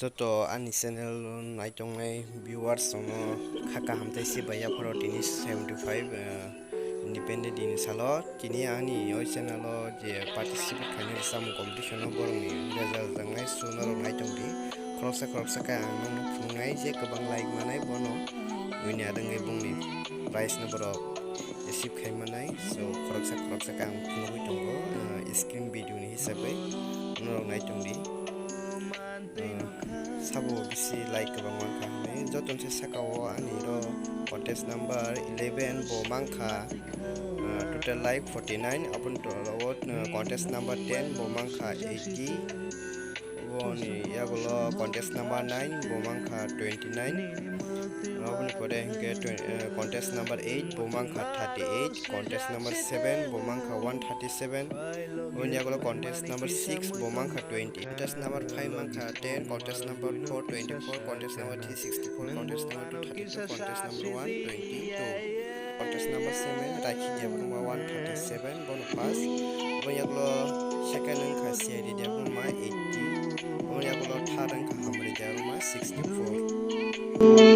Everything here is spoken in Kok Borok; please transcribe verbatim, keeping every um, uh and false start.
Joto ani channel o naitongnai viewers rokno kha kaham tei si bai yapharo tini seventy five, eh, Independent Day ni salo. Tini ani o channel o je participate khainai samung competition o borokni result wngnai, so norok naitong di. Khoroksa khoroksa khe ang nokno phunuknai je kwbang like manai bono wngya wngwi bongni prize no borok receive khai manai. So khoroksa khoroksa khe ang phunugwi tongo, eh, screen video ni hisabwi norok naitong di. Eh, sabo bisi like kwbang mankha hinwi joto se saka o ani ro contest number eleven bo mankha, eh, total like forty nine, aboni tola o, eh, contest number ten bo mankha eighty, boni yagulo contest number nine bo mankha twenty nine, aboni pore hinkhe twen-, eh, contest number eight bo mankha thirty eight, contest number seven bo mankha one thirty seven, boni yagulo contest number six bo mankha twenty, contest number five mankha ten, contest number four twenty four, contest number three sixty four, contest number two thirty two, contest number one twenty two, contest number seven Rakhi Debbarma one thirty seven, bono pass, boni yagulo second wngkha C I D Debbarma eighty, boni yagulo third wngkha Hamri Debbarma sixty four.